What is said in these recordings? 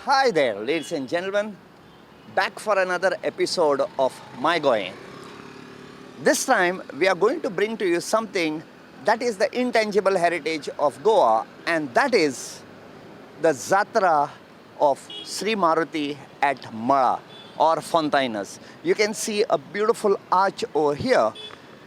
Hi there, ladies and gentlemen. Back for another episode of My Goem. This time, we are going to bring to you something that is the intangible heritage of Goa, and that is the Zatra of Sri Maruti at Mala or Fontainhas. You can see a beautiful arch over here,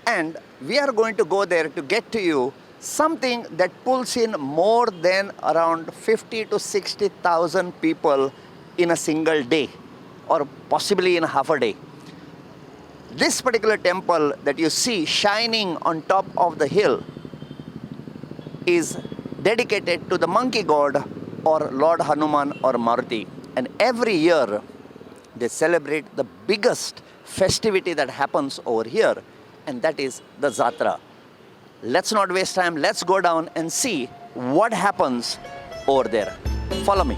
and we are going to go there to get to you something that pulls in more than around 50 to 60,000 people in a single day or possibly in half a day. This particular temple that you see shining on top of the hill is dedicated to the monkey god or Lord Hanuman or Maruti. And every year they celebrate the biggest festivity that happens over here, and that is the Zatra. Let's not waste time. Let's go down and see what happens over there. Follow me.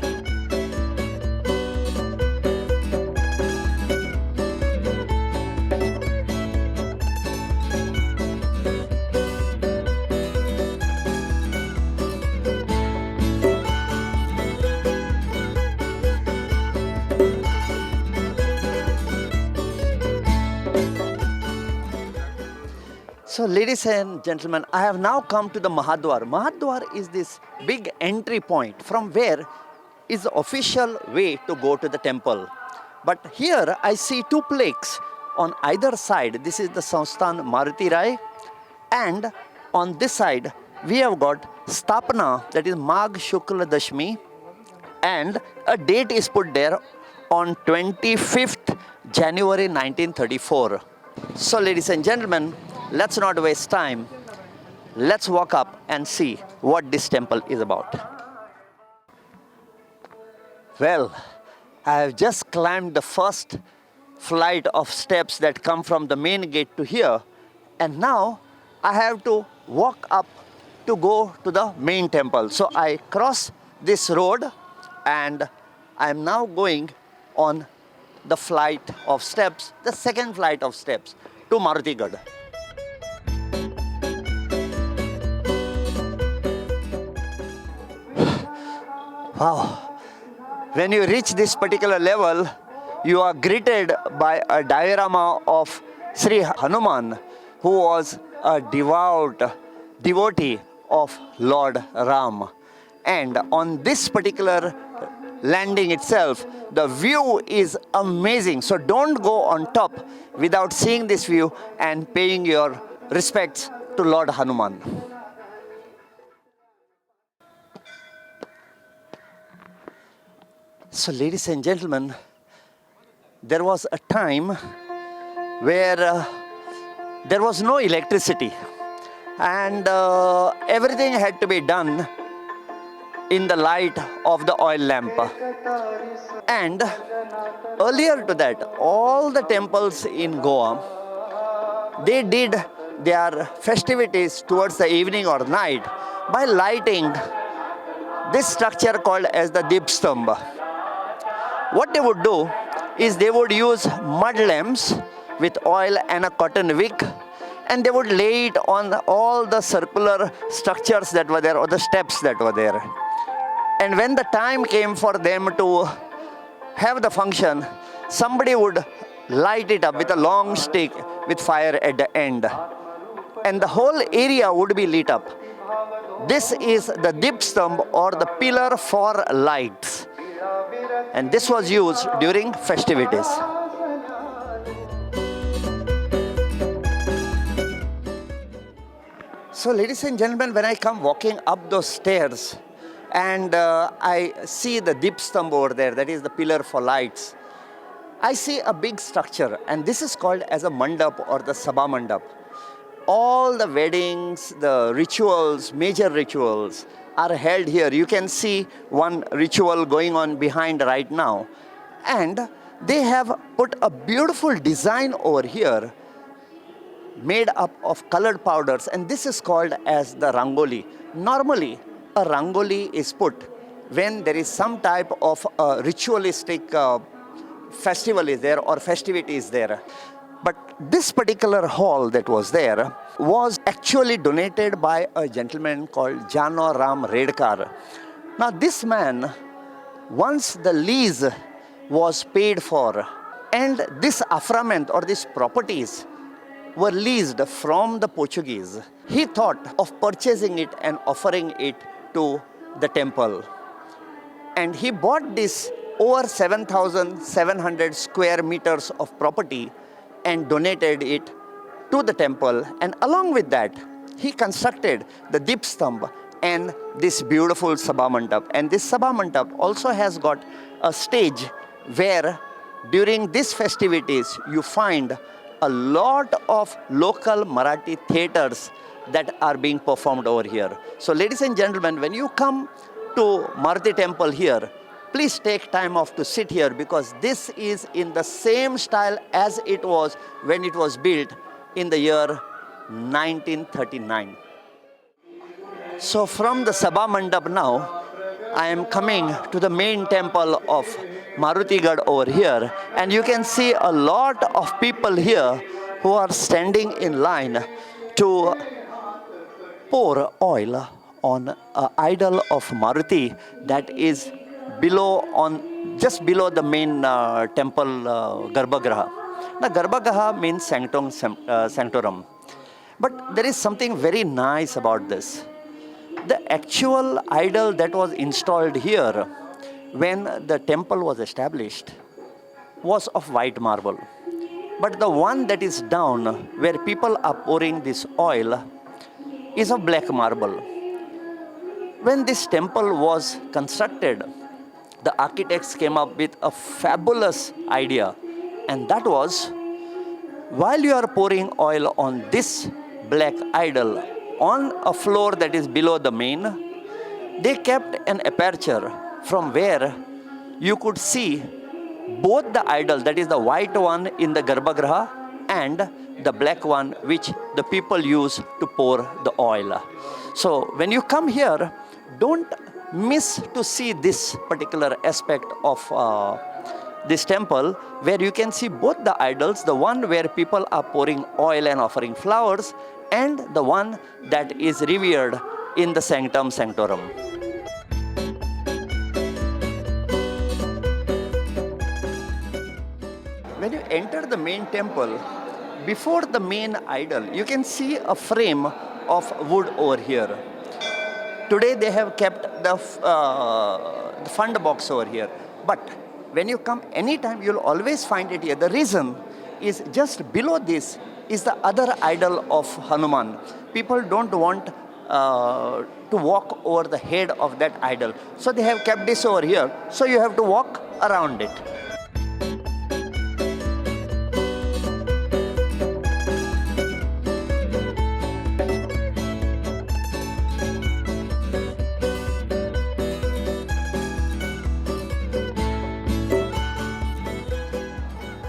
So, ladies and gentlemen, I have now come to the Mahadwar. Mahadwar is this big entry point from where is the official way to go to the temple. But here I see two plaques on either side. This is the Sansthan Maruti Rai, and on this side we have got Sthapana, that is Magh Shukla Dashmi, and a date is put there on 25th January 1934. So, ladies and gentlemen, let's not waste time. Let's walk up and see what this temple is about. Well, I have just climbed the first flight of steps that come from the main gate to here, and now I have to walk up to go to the main temple. So I cross this road and I am now going on the flight of steps, the second flight of steps to Maruti Gad. Wow. When you reach this particular level, you are greeted by a diorama of Sri Hanuman, who was a devout devotee of Lord Ram. And on this particular landing itself, the view is amazing. So don't go on top without seeing this view and paying your respects to Lord Hanuman. So, ladies and gentlemen, there was a time where there was no electricity and everything had to be done in the light of the oil lamp. And earlier to that, all the temples in Goa, they did their festivities towards the evening or night by lighting this structure called as the Deep Stambh. What they would do is they would use mud lamps with oil and a cotton wick, and they would lay it on all the circular structures that were there or the steps that were there. And when the time came for them to have the function, somebody would light it up with a long stick with fire at the end. And the whole area would be lit up. This is the Deep Stambh or the pillar for lights. And this was used during festivities. So, ladies and gentlemen, when I come walking up those stairs and I see the Deep Stambh over there, that is the pillar for lights, I see a big structure, and this is called as a mandap or the Sabha Mandap. All the weddings, the rituals, major rituals are held here. You can see one ritual going on behind right now. And they have put a beautiful design over here made up of colored powders, and this is called as the rangoli. Normally, a rangoli is put when there is some type of a ritualistic festival is there or festivity is there. But this particular hall that was there was actually donated by a gentleman called Jano Ram Redkar. Now, this man Once the lease was paid for, and this Aframent or these properties were leased from the Portuguese, he thought of purchasing it and offering it to the temple. And he bought this over 7,700 square meters of property and donated it to the temple. And along with that, he constructed the Deep Stambh and this beautiful Sabha Mandap. And this Sabha Mandap also has got a stage where during these festivities you find a lot of local Marathi theaters that are being performed over here. So ladies and gentlemen, when you come to Maruti temple here, please take time off to sit here, because this is in the same style as it was when it was built in the year 1939. So from the Sabha Mandap now, I am coming to the main temple of Marutigad over here, and you can see a lot of people here who are standing in line to pour oil on an idol of Maruti that is below on just below the main temple Garbhagriha. Now Garbhagriha means sanctorum, but there is something very nice about this. The actual idol that was installed here when the temple was established was of white marble. But the one that is down where people are pouring this oil is of black marble. When this temple was constructed, the architects came up with a fabulous idea, and that was, while you are pouring oil on this black idol on a floor that is below the main, they kept an aperture from where you could see both the idol, that is the white one in the Garbhagriha and the black one which the people use to pour the oil. So when you come here, don't miss to see this particular aspect of this temple, where you can see both the idols, the one where people are pouring oil and offering flowers, and the one that is revered in the sanctum sanctorum. When you enter the main temple, before the main idol, you can see a frame of wood over here. Today they have kept the fund box over here. But when you come anytime, you'll always find it here. The reason is just below this is the other idol of Hanuman. People don't want to walk over the head of that idol. So they have kept this over here. So you have to walk around it.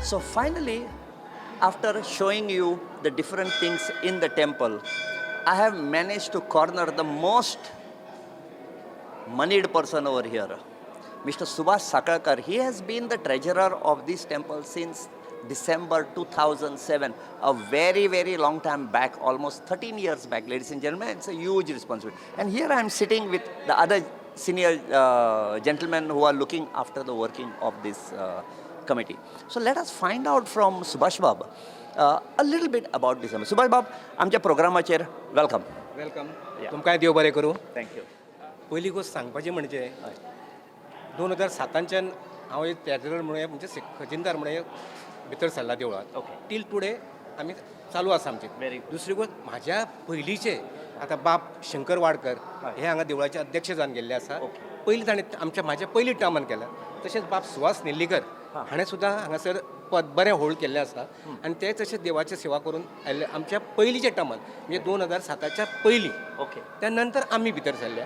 So finally, after showing you the different things in the temple, I have managed to corner the most moneyed person over here, Mr. Subhash Sakalkar. He has been the treasurer of this temple since December 2007, a very, very long time back, almost 13 years back, ladies and gentlemen. It's a huge responsibility. And here I am sitting with the other senior gentlemen who are looking after the working of this committee. So let us find out from Subhash Bab a little bit about this. Subhash Bab, आमच्या प्रोग्रामाचेर welcome. Welcome. तुमकांय देव बरें करूं. Thank you. पयली गोश्ट सांगपाची म्हणजे 2007च्यान हांव एक ट्रेजरर म्हणून म्हणजे खजिनदार म्हणून भितर सरला देवळांत. टील टुडे आमी चालू आसा आमची. Very good. दुसरी गोश्ट म्हाज्या पयलींचे आतां बाब शंकर वाडकर हे हांगा देवळाचे अध्यक्ष जावन गेल्ले आसा. पयलीं ताणें आमच्या म्हाज्या पयलीं टर्मान केला. तशेंच बाब सुहास नेल्लीकर हाणें सुद्दां हांगासर पद बरें होल्ड केल्लें आसा आनी ते तशें देवाची सेवा करून आयिल्ले आमच्या पयलींच्या टर्मान म्हणजे 2007च्या पयलीं. त्या नंतर आमी भितर सरल्या.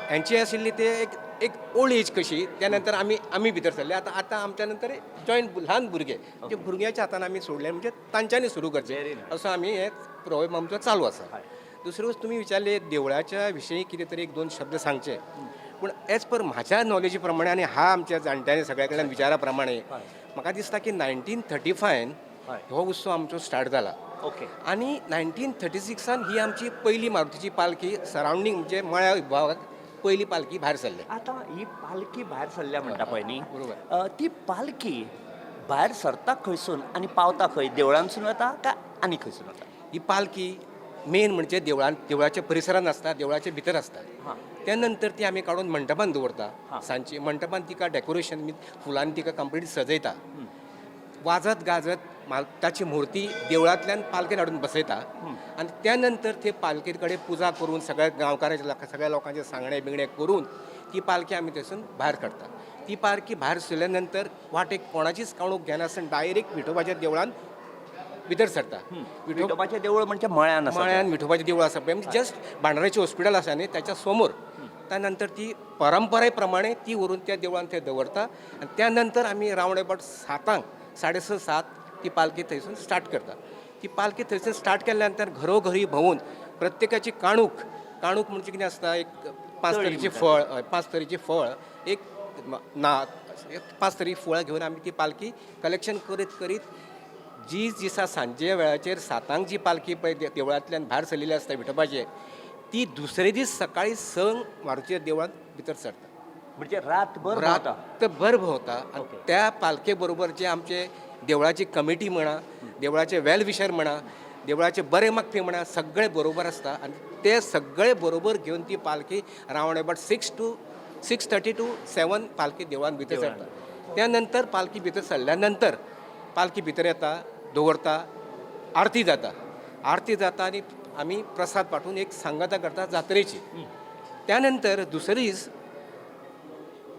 हेंची आशिल्ली ते एक एक ओल्ड एज कशी. त्या नंतर आमी भितर सरले. आतां आतां आमच्या नंतर जॉयंट ल्हान भुरगे म्हणजे भुरग्याच्या हातान आमी सोडले म्हणजे तांच्यांनी सुरू करचें असो आमी हे प्रोग्राम आमचो चालू आसा. दुसरी गोश्ट तुमी विचारले देवळाच्या विशयी कितें तरी एक दोन शब्द सांगचे, पूण एज पर म्हाज्या नॉलेजी प्रमाणे आनी हा आमच्या जाणट्यांनी सगळ्या कडल्यान विचारा प्रमाणे म्हाका दिसता की 1935 हो उत्सव आमचो स्टार्ट जाला. आनी 1936 ही आमची पयली मारुतीची पालखी सरावंडींग म्हणजे मळ्या विभागाक पयली पालखी भायर सरले. आतां ही पालखी भायर सरल्या म्हणटा पळय न्ही, बरोबर. ती पालखी भायर सरता खंयसून आनी पावता खंय? देवळांसून वता काय आनी खंयसून वता? ही पालखी मेन म्हणजे देवळान, देवळाच्या परिसरान आसता, देवळाच्या भितर आसता. त्या नंतर ती आमी काडून मंटपान दवरता. सांजची मंटपान तिका डेकोरेशन, फुलांनी तिका कंप्लीट सजयता. वाजत गाजत ताची मूर्ती देवळांतल्यान पालखेन हाडून बसयता आनी त्या नंतर ते पालखे कडेन पुजा करून, सगळ्या गांवकारांचे, सगळ्या लोकांचे सांगणे बिंगणे करून ती पालखी आमी थंयसून भायर काडटा. ती पालखी भायर सरल्या नंतर वाटेक कोणाचीच काणूक घेनासतना डायरेक्ट विठोबाच्या देवळान भितर सरता. विठोबाचें देवूळ म्हणजे मळ्यान आसा. मळ्यान विठोबाचें देवूळ आसा पळय, म्हणजे जस्ट भांडाराचें हॉस्पिटल आसा न्ही, त्याच्या समोर. त्या नंतर ती परंपरे प्रमाणे ती व्हरून त्या देवळान ते दवरता आनी त्या नंतर आमी रावंड एबाउट 7, 6:30, 7 ती पालखी थंयसून स्टार्ट करता. ती पालखी थंयसून स्टार्ट केल्या नंतर घरोघरी भोंवून प्रत्येकाची काणूक, काणूक म्हणजे कितें आसता, एक 5 तरेची फळ, हय, 5 तरेची फळ, एक ना एक 5 तरेची फळां घेवन आमी ती पालखी कलेक्शन करीत करीत जी दिसा सांजे वेळाचेर 7 जी पालखी पळय देवळांतल्यान भायर सरलेली आसता विठोबाचे, ती दुसरे दीस सकाळी 6 मारुतीच्या देवळांत भितर सरता. म्हणजे रातभर भोंवता. रातभर भोंवता. आनी त्या पालखे बरोबर जे आमचे देवळाची कमिटी म्हणा, देवळाचे वेल विशर म्हणा, देवळाचे बरे मागपी म्हणा, सगळे बरोबर आसता आनी ते सगळे बरोबर घेवन ती पालखी round about 6 to 6:30 to 7 पालखी देवळान भितर सरता. त्या नंतर पालखी भितर सरल्या नंतर पालखी भितर येता, दवरता, आरती जाता. आरती जाता आनी आमी प्रसाद पाठोवन एक सांगता करता जात्रेची. त्यानंतर दुसरे दीस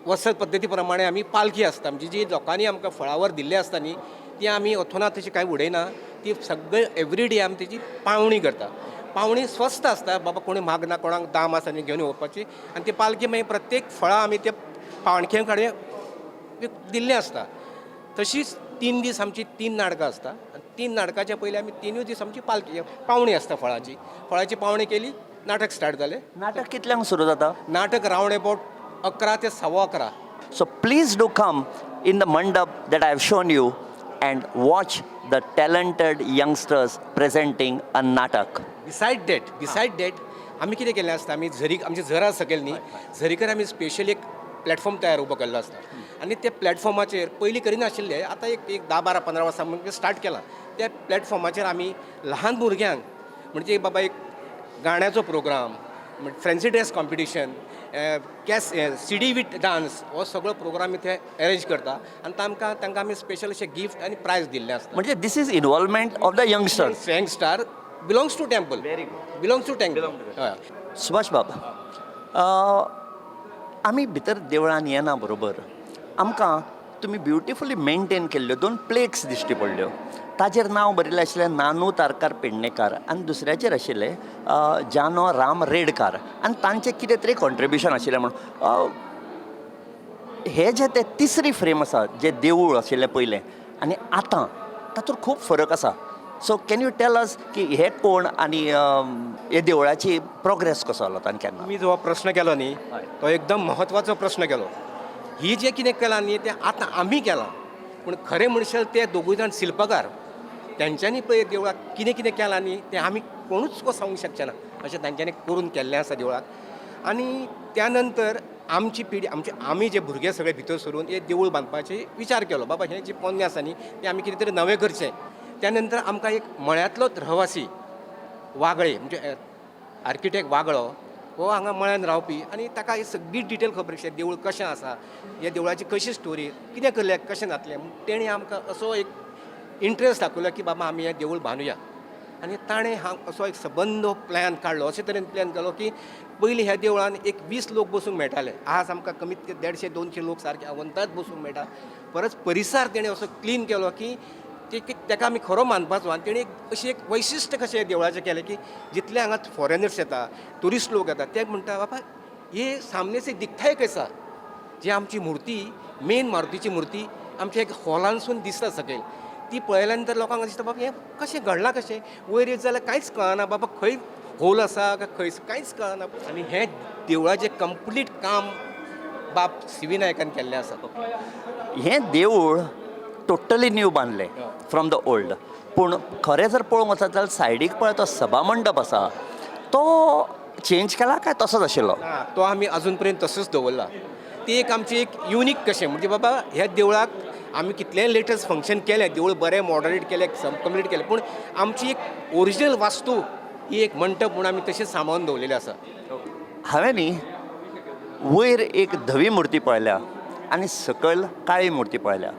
वसत पद्दती प्रमाणे आमी पालखी आसता, म्हणजे जी लोकांनी आमकां फळावर दिल्ली आसता न्ही, ती आमी अथोना तशी कांय उडयना. ती सगळे एवरी डे आमी तेजी पावणी करता. पावणी स्वस्त आसता, बाबा कोणी मागना, कोणाक दाम आसा न्ही घेवन येवपाची. आनी ती पालखी मागीर प्रत्येक फळां आमी ते पावणखे कडेन दिल्लें आसता. तशीच 3 दीस आमची 3 नाटकां आसता आनी 3 नाटकाच्या पयलीं आमी 3ूय दीस आमची पालखी पावणी आसता फळाची. फळाची पावणी केली, नाटक स्टार्ट जालें. नाटक कितल्यांक सुरू जाता? नाटक रावंड एबाउट 11 ते 11:15. So please do come in the mandap that I have shown you and watch the talented youngsters presenting a natak. Beside that आमी कितें केल्लें आसता, आमी झरी, आमची झरा सकयल न्ही, झरीकर आमी स्पेशल एक प्लॅटफॉर्म तयार उबो केल्लो आसता आनी त्या प्लॅटफॉर्माचेर पयलीं करिनाशिल्ले, आतां एक एक 10, 12, 15 वर्सां म्हणजे स्टार्ट केलां. त्या प्लॅटफॉर्माचेर आमी ल्हान भुरग्यांक म्हणजे बाबा एक गाण्याचो programme, fancy dress competition, case CD with dance, हो सगळो प्रोग्राम इथे अरेंज करता आनी तांकां तांकां आमी स्पेशल अशे गिफ्ट आनी प्रायज दिल्ले आसता. म्हणजे this is involvement of the youngsters. Youngster belongs to temple. Very good. Belongs to temple. हय. सुभाष बाब, आमी भितर देवळान येना बरोबर आमकां तुमी ब्युटिफुली मेनटेन केल्ल्यो 2 प्लेक्स दिश्टी पडल्यो. ताजेर नांव बरयलें आशिल्लें नानू तारकार पेडणेकार आनी दुसऱ्याचेर आशिल्लें जानो राम रेडकार आनी तांचें कितें तरी कॉन्ट्रिब्युशन आशिल्लें म्हणून. हे जे ते तिसरी फ्रेम आसा, जे देवूळ आशिल्लें पयलें आनी आतां तातूंत खूब फरक आसा. So can you tell us की हे कोण आनी हे देवळाची प्रोग्रेस कसो जालो आनी केन्ना? तुमी जो प्रश्न केलो न्ही, तो एकदम म्हत्वाचो प्रश्न केलो. ही जें कितें केलां न्ही, तें आतां आमी केलां, पूण खरें म्हणशात ते दोगूय जाण शिल्पकार, तेंच्यांनी पळय देवळाक कितें कितें केलां न्ही, तें आमी कोणूच को सांगूंक शकचे ना अशें तांच्यांनी करून केल्लें आसा देवळाक. आनी त्या नंतर आमची पिढी, आमचे आमी जे भुरगे सगळे भितर सरून हे देवूळ बांदपाचे विचार केलो, बाबा हें जें पोन्नें आसा न्ही, तें आमी कितें तरी नवें करचें. त्या नंतर आमकां एक मळ्यांतलोच रहवासी वागळे, म्हणजे आर्किटेक्ट वागळो, हो हांगा मळ्यान रावपी आनी ताका ही सगळी डिटेल खबर आशिल्ली, देवूळ कशें आसा, ह्या देवळाची कशी स्टोरी, कितें करलें, कशें जातलें. म्हूण तेणें आमकां असो एक इंट्रस्ट दाखयलो की बाबा आमी हें देवूळ बांदुया. आनी ताणें हांव असो एक सबंद प्लॅन काडलो, अशे तरेन प्लॅन केलो की पयलीं ह्या देवळान एक 20 लोक बसूंक मेळटाले, आज आमकां कमीत कमी 150, 200 लोक सारके अवंतात बसूंक मेळटा. परत परिसर तेणें असो क्लीन केलो की तेका आमी खरो मानपाचो. आनी तेणें एक अशी एक वैशिश्ट कशें देवळाचें केलें की जितले हांगा फॉरेनर्स येता, ट्युरिस्ट लोक येता, ते म्हणटा बाबा हे सामने से दिखता कैसा, जी आमची मुर्ती, मेन मारुतीची मुर्ती आमच्या एक हॉलांसून दिसता सकयल, ती पळयल्या नंतर लोकांक दिसता बाबा हें कशें घडलां, कशें वयर येत जाल्यार कांयच कळना, बाबा खंय होल आसा काय खंय, कांयच कळना. आनी हें देवळाचें कंप्लीट काम बाब सी व्ही नायकान केल्लें आसा. हें देवूळ टोटली न्यू बांदलें फ्रॉम the old, पूण खरें जर पळोवंक वचत जाल्यार सायडीक पळय तो सभा मंडप आसा, तो चेंज केला काय तसोच आशिल्लो? ना, तो आमी अजून पर्यंत तसोच दवरला. ती एक आमची एक युनीक कशें, म्हणजे बाबा ह्या देवळाक आमी कितलेंय लेटस्ट फंक्शन केलें, देवूळ बरें मॉडरेट केलें, कंप्लीट केलें, पूण आमची एक ओरिजिनल वास्तू ही एक मंटप म्हूण आमी तशें सांबाळून दवरलेली आसा. हांवें न्ही वयर एक धवी मुर्ती पळयल्या आनी सकयल काळी मुर्ती पळयल्या.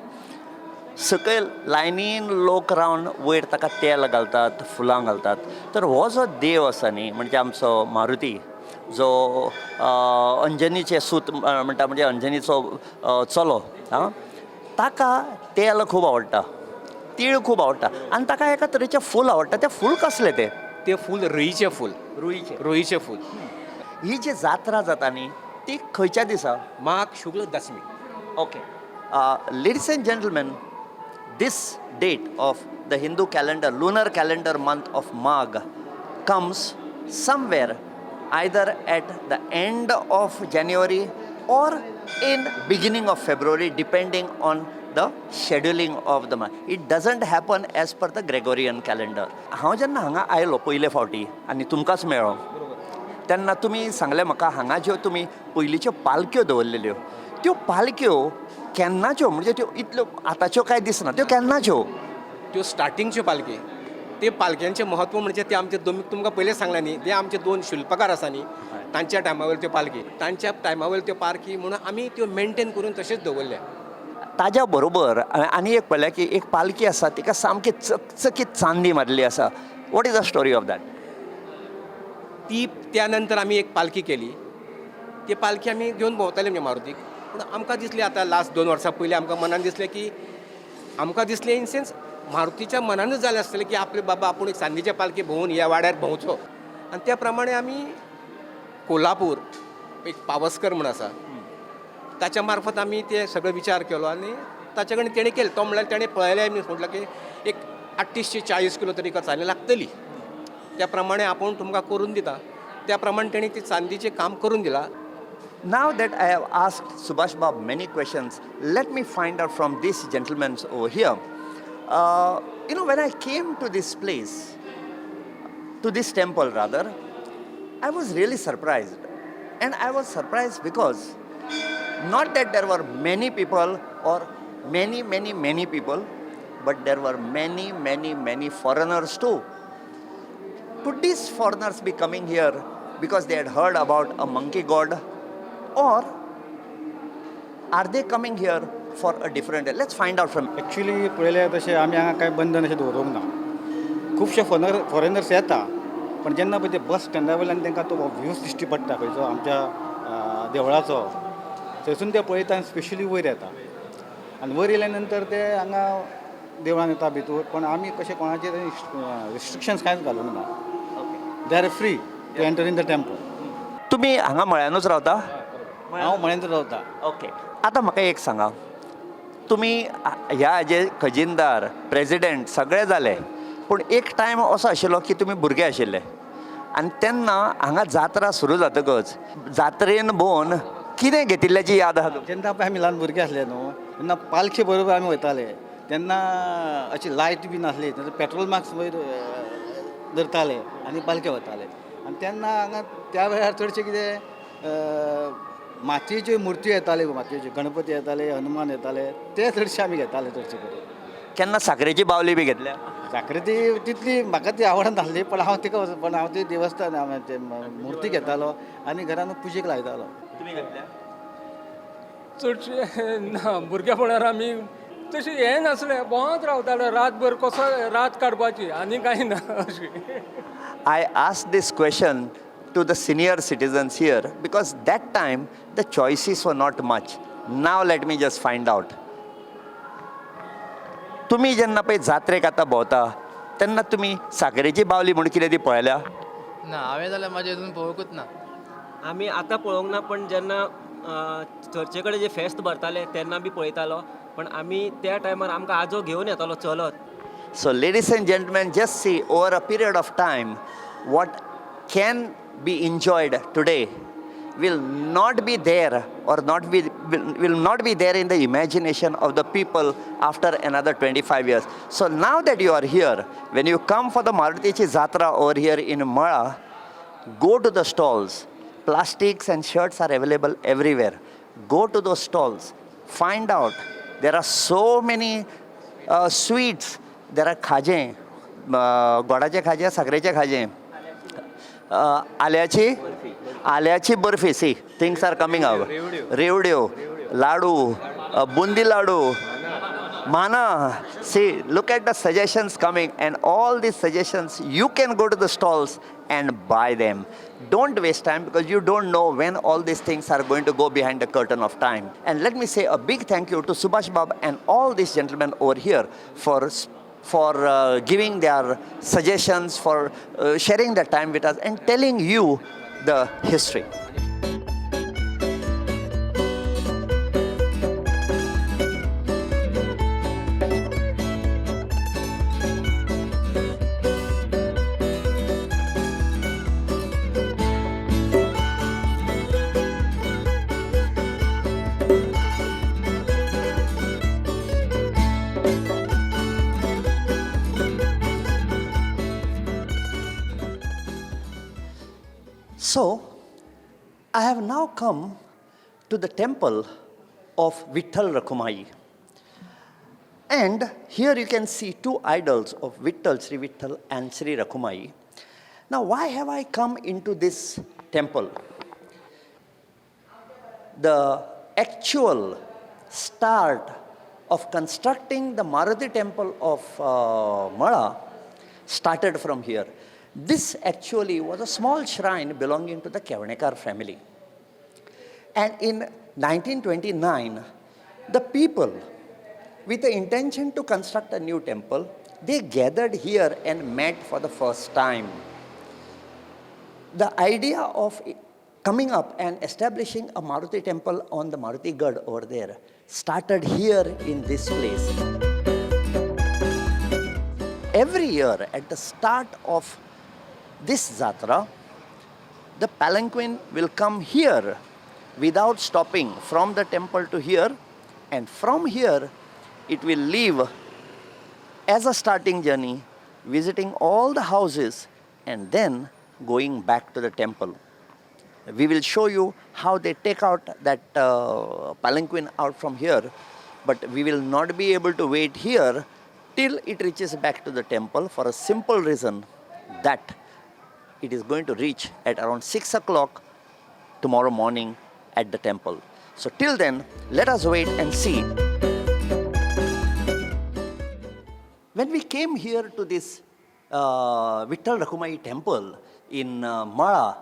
सकयल लायनीन लोक रावन वयर ताका तेल घालतात, फुलां घालतात. तर हो जो देव आसा न्ही, म्हणजे आमचो मारुती जो अंजनीचे सूत म्हणटा, म्हणजे अंजनीचो चलो आं, ताका तेल खूब आवडटा, तीळ खूब आवडटा आनी ताका एका तरेचें फूल आवडटा. तें फूल कसलें तें? तें फूल रुईचें फूल. रुईचें. रुईचें फूल. ही जी जात्रा जाता न्ही, ती खंयच्या दिसा? माघ शुक्ल दसमी. Okay. Ladies and gentlemen, this date of the Hindu calendar, lunar calendar month of Magh, comes somewhere either at the end of January or in beginning of February, depending on the scheduling of the month. It doesn't happen as per the Gregorian calendar. हांव जेन्ना हांगा आयलो पयले फावटी आनी तुमकांच मेळ्ळो तेन्ना तुमी सांगलें म्हाका, हांगा ज्यो तुमी पयलींच्यो पालक्यो दवरलेल्यो, त्यो पालक्यो केन्नाच्यो? म्हणजे त्यो इतल्यो आतांच्यो काय दिसना, त्यो केन्नाच्यो? त्यो स्टार्टिंगच्यो पालखी. ते पालख्यांचें म्हत्व म्हणजे ते आमचे दोन, तुमकां पयलें सांगलां न्ही, ते आमचे दोन शिल्पकार आसा न्ही, तांच्या टायमा वयल्यो त्यो पालखी, तांच्या टायमा वयल्यो त्यो पालखी म्हणून आमी त्यो मेनटेन करून तशेंच दवरल्या. ताज्या बरोबर हांवें आनी एक पळयलें की एक पालखी आसा, तिका सामकी चकचकीत चांदी मारली आसा. What is the story of that? ती त्या नंतर आमी एक पालखी केली. ती पालखी आमी घेवन भोंवताले, म्हणजे मारुतीक. पूण आमकां दिसलें, आतां लास्ट 2 वर्सां पयलीं आमकां मनान दिसलें की, आमकां दिसलें इन सेन्स मारुतीच्या मनानूच जालें आसतलें की आपले बाबा आपूण एक चांदीच्या पालखी भोंवून ह्या वाड्यार भोंवचो. आनी त्या प्रमाणे आमी कोल्हापूर एक पावसकर म्हूण आसा, ताच्या मार्फत आमी ते सगळे विचार केलो आनी ताचे कडेन तेणें केलें. तो म्हणल्यार तेणें पळयलें आनी म्हटलें की एक 38 ते 40 किलो तरी चांदी लागतली, त्या प्रमाणे आपूण तुमकां करून दिता. त्या प्रमाणे तेणी ती चांदीचें काम करून दिलां. Now that I have asked Subhash Bab many questions, let me find out from these gentlemen over here. When I came to this place, to this temple rather, I was really surprised. And I was surprised because not that there were many people or many, many, many people, but there were many, many, many foreigners too. Could these foreigners be coming here because they had heard about a monkey god, or are they coming here for a different? Let's find out from. Actually पळयल्यार तशें आमी हांगा कांय बंधन अशें दवरूंक ना. खुबशे foreigners येता, पण जेन्ना पळय ते बस स्टँडा वयल्यान तांकां तो व्ह्यूज दिश्टी पडटा खंयचो आमच्या देवळाचो, थंयसून ते पळयता आनी स्पेशली वयर येता आनी वयर येयल्या नंतर ते हांगा देवळान येता भितूर. पण आमी कशें कोणाचेर रिस्ट्रिक्शन्स कांयच घालूंक ना. They are free to enter in the temple. तुम्ही हांगा मळ्यानूच रावता? हांव मळ्यांत रावता. ओके, आतां म्हाका एक सांगा, तुमी ह्या हाजे खजिनदार, प्रेजिडेंट सगळे जाले, पूण एक टायम असो आशिल्लो की तुमी भुरगे आशिल्ले आनी तेन्ना हांगा जात्रा सुरू जातकच जात्रेन भोंवन कितें घेतिल्ल्याची याद आहा तुमकां? जेन्ना पळय आमी ल्हान भुरगे आसले न्हू, तेन्ना पालखे बरोबर आमी वयताले. तेन्ना अशी लायट बी नासली, तेन्ना पेट्रोल मार्क्स वयर धरताले आनी पालखे वताले. आनी तेन्ना हांगा त्या वेळार चडशें कितें मातयेच्यो मुर्त्यो येताल्यो, मातयेच्यो गणपती येताले, हनुमान येताले, ते चडशे आमी घेताले चडशे करून. केन्ना साकरेची बावली बी घेतल्या? साखरे ती तितली म्हाका ती आवडनासली, पण हांव तिका पण हांव ती देवस्थान हांव ते मुर्ती घेतालो आनी घरान पुजेक लायतालो. तुमी घेतल्या? चडशे ना. भुरगेपणार आमी तशें हें नासलें, भोंवत रावताले रातभर, कसो रात काडपाची आनी कांय ना अशें. I asked this question to the senior citizens here because that time the choices were not much. Now let me just find out. तुमी जेन्ना पळय जात्रेक आतां भोंवता तेन्ना तुमी साकरेची बावली म्हूण कितें ती पळयल्या? ना, हांवें जाल्यार म्हाजे अजून पळोवंकूच ना. आमी आतां पळोवंक ना, पण जेन्ना चर्चे कडेन जे फेस्त भरताले तेन्ना बी पळयतालो. पण आमी त्या टायमार आमकां आजो घेवन येतालो चलत. So, ladies and gentlemen, just see, over a period of time, what can be enjoyed today will not be there or not be will not be there in the imagination of the people after another 25 years. So now that you are here, when you come for the Marutichi Jatra over here in Mala, Go to the stalls. Plastics and shirts are available everywhere. Go to those stalls. Find out. There are so many sweets. There are खाजें, गोडाचे खाजें, साकरेचे खाजें, आल्याची आल्याची barfi. See, things are coming out. रेवड्यो, लाडू, बुंदी लाडू, माना. See, look at the suggestions coming, and all these suggestions, you can go to the stalls and buy them. Don't waste time, because you don't know when all these things are going to go behind the curtain of time. And let me say a big thank you to Subhash Bab and all these gentlemen over here for giving their suggestions, for sharing their time with us and telling you the history. So, I have now come to the temple of Vitthal Rakhumai. And here you can see two idols of Vitthal, Sri Vitthal and Sri Rakhumai. Now, why have I come into this temple? The actual start of constructing the Maruti temple of Mala started from here. This actually was a small shrine belonging to the Kevnekar family. And in 1929, the people, with the intention to construct a new temple, they gathered here and met for the first time. The idea of coming up and establishing a Maruti temple on the Maruti Gad over there started here in this place. Every year at the start of this Zatra, the palanquin will come here without stopping from the temple to here, and from here it will leave as a starting journey, visiting all the houses and then going back to the temple. We will show you how they take out that palanquin out from here, but we will not be able to wait here till it reaches back to the temple, for a simple reason that it is going to reach at around 6 o'clock tomorrow morning at the temple. So till then, let us wait and see. When we came here to this Vitthal Rakhumai temple in Mala,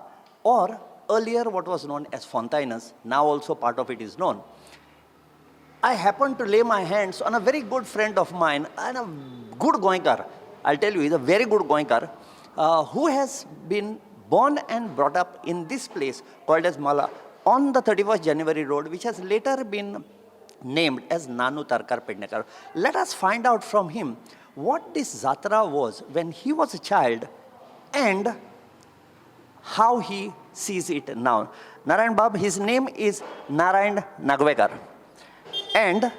or earlier what was known as Fontainhas, now also part of it is known, I happened to lay my hands on a very good friend of mine and a good Goenkar. I'll tell you, he's a very good Goenkar, who has been born and brought up in this place called as Mala on the 31st January Road, which has later been named as Nanu Tarkar Pednekar. Let us find out from him what this Zatra was when he was a child and how he sees it now. Narayan Bab, his name is Narayan Nagvekar. And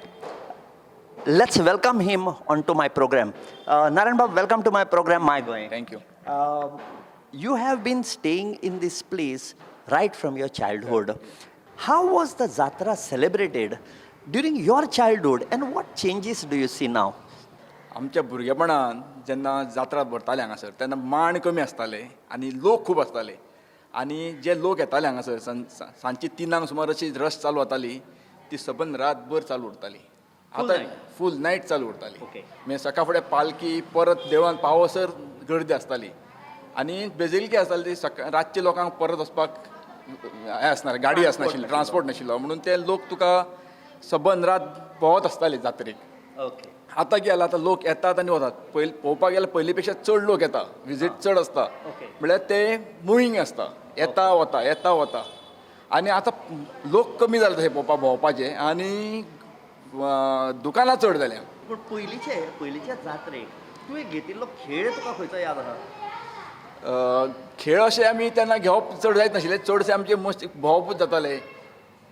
let's welcome him onto my program. Narayan Bab, welcome to my program, My Goem. Thank you. You have been staying in this place right from your childhood. How was the Zatra celebrated during your childhood, and what changes do you see now? आमच्या भुरगेपणान जेन्ना जात्रा भरताले हांगासर तेन्ना मांड कमी आसताले आनी लोक खूब आसताले आनी जे लोक येताले हांगासर सांजची 3 सुमार अशी रश चालू जाताली, ती सबंद रातभर चालू उरताली. आतां फूल नायट चालू उरताली. मागीर सकाळ फुडें पालखी परत देवळान पावसर गर्दी आसताली आनी बेजिलकी आसताली ती सकाळ रातचे लोकांक परत वचपाक हें आसना, गाडी आसनाशिल्ली, ट्रांसपोर्ट नाशिल्लो, म्हणून ते लोक तुका सबंद रात भोंवत आसताले जात्रेक. आतां कितें जालां, आतां लोक येतात आनी वतात. पयलीं पळोवपाक गेल्यार पयलीं पेक्षा चड लोक येता, विजीट चड आसता, म्हळ्यार ते मुवींग आसता, येता वता येता वता. आनी आतां लोक कमी जाले तशे पळोवपाक भोंवपाचे आनी दुकानां चड जाल्या. पूण पयलींचे जात्रेक तुवें घेतिल्लो खेळ तुका खंयचो याद आसा? खेळ अशे आमी तेन्ना घेवप चड जायत नाशिल्ले, चडशे आमचे मोस्ट भोंवपूच जाताले.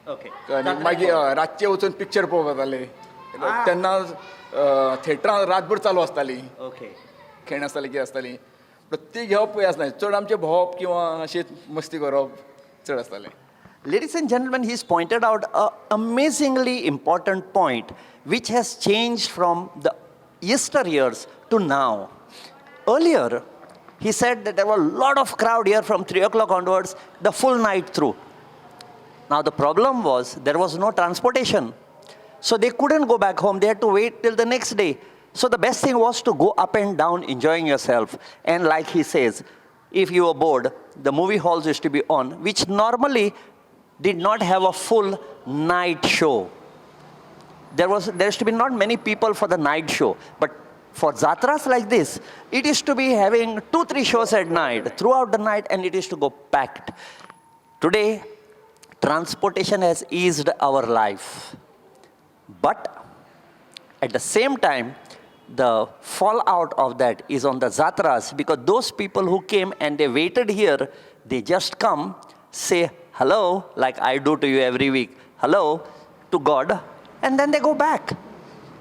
आनी मागीर रातचे वचून पिक्चर पळोवप जाताले तेन्ना, थिएटरां रातभर चालू आसताली, खेळणीं आसताली, कितें आसताली. प्रत्येक घेवप हें आसना चड आमचें भोंवप किंवा अशें मस्ती करप चड आसतालें. Ladies and gentlemen, he's pointed out an amazingly important point which has changed from the yesteryears to now. Earlier, he said that there were a lot of crowd here from 3 o'clock onwards, the full night through. Now, the problem was there was no transportation. So they couldn't go back home. They had to wait till the next day. So the best thing was to go up and down enjoying yourself. And like he says, if you were bored, the movie halls used to be on, which normally did not have a full night show. There used to be not many people for the night show, but for zatras like this, it is to be having 2-3 shows at night, throughout the night, and it is to go packed. Today, transportation has eased our life. But at the same time, the fallout of that is on the zatras, because those people who came and they waited here, they just come, say hello, like I do to you every week, hello to God, and then they go back.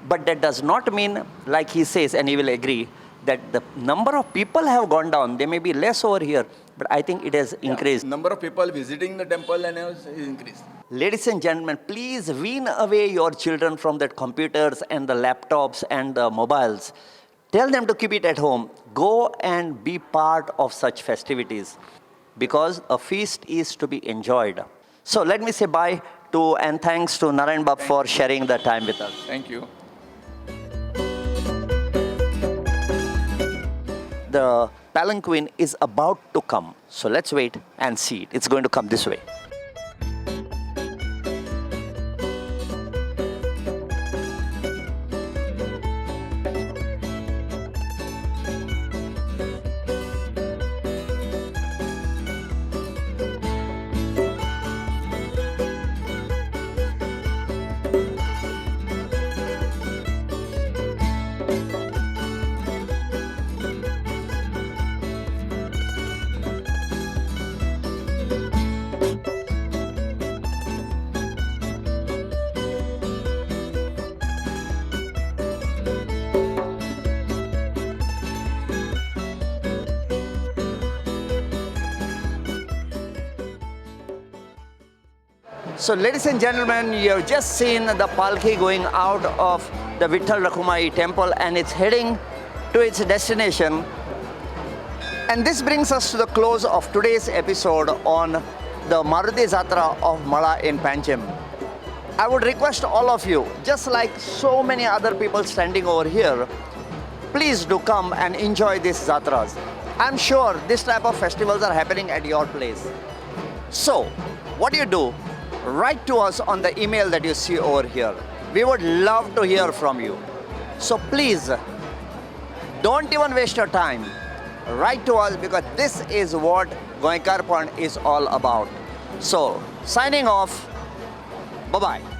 But that does not mean, like he says, and he will agree, that the number of people have gone down. They may be less over here, but I think it has increased. Number of people visiting the temple and has increased. Ladies and gentlemen, please wean away your children from that computers and the laptops and the mobiles. Tell them to keep it at home. Go and be part of such festivities, because a feast is to be enjoyed. So let me say bye to and thanks to Narayan Bab for sharing the time with us. Thank you. The palanquin is about to come. So let's wait and see it. It's going to come this way. So ladies and gentlemen, you have just seen the palki going out of the Vitthal Rakhumai temple, and it's heading to its destination. And this brings us to the close of today's episode on the Maruti Zatra of Mala in Panjim. I would request all of you, just like so many other people standing over here, please do come and enjoy these Zatras. I'm sure this type of festivals are happening at your place. So, what do you do? Write to us on the email that you see over here. We would love to hear from you. So please, don't even waste your time. Write to us, because this is what Goenkarponn is all about. So, signing off. Bye-bye.